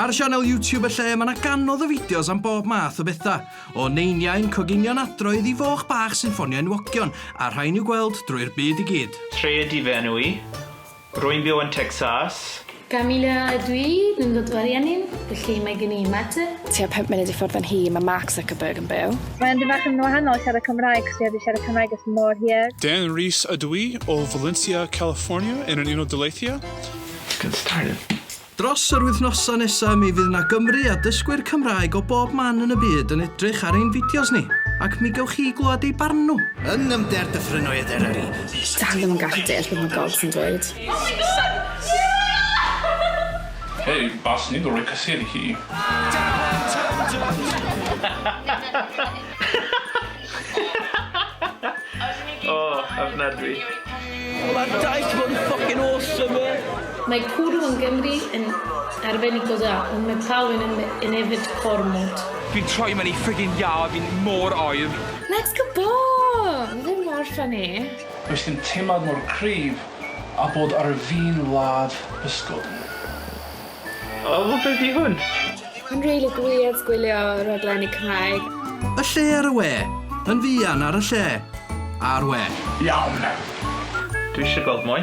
Ar sianel YouTube y lle, mae 'na gannoedd o fideos am bob math o bethau, o neiniau'n coginio'n adroedd i foch bach sy'n ffonio enwogion, a rhain i'w gweld drwy'r byd i gyd. Trey ydy fy enw i. Rwy'n byw yn Texas. Camila ydw i, dwi'n dod o Ariannin, felly mae gen i mate. Tua pump munud i ffwrdd yn hi, mae Mark Zuckerberg yn byw. Mae o'n bach yn wahanol siarad Cymraeg, cos fi heb 'di siarad Cymraeg ers mor hir. Dan Rees ydw i, o Valencia, California, yn yr Unol Daleithiau. Let's get started. Dros yr wythnosau nesaf mi fydd 'na Gymry a dysgwyr Cymraeg o bob man yn y byd yn edrych ar ein fideos ni, ac mi gewch chi glywed eu barn nhw. Yn nyfnder dyffrynnoedd Eryri. Dal ddim yn gallu deall beth mae Gogs yn dweud. Oh my god! Hei, baswn i'n rhoi cysur i chi. O, ofnadwy. Mae'r daith fod yn fucking awesome, eh? Mae cwrw yn Gymru yn arbennig o dda, ond mae pawb yn yn yfed gormod. Fi'n troi mewn i friggin iâ, fi'n mor oer. Let's go bo! Mae fe mor funny. Does dim teimlad mor cryf â bod ar fin ladd pysgod. O, beth 'di hwn? Mae'n rili gweird gwylio rhaglenni Cymraeg. Y lle ar y we. Yn fuan ar y lle. Ar we. Iawn! Dwi eisiau gweld mwy.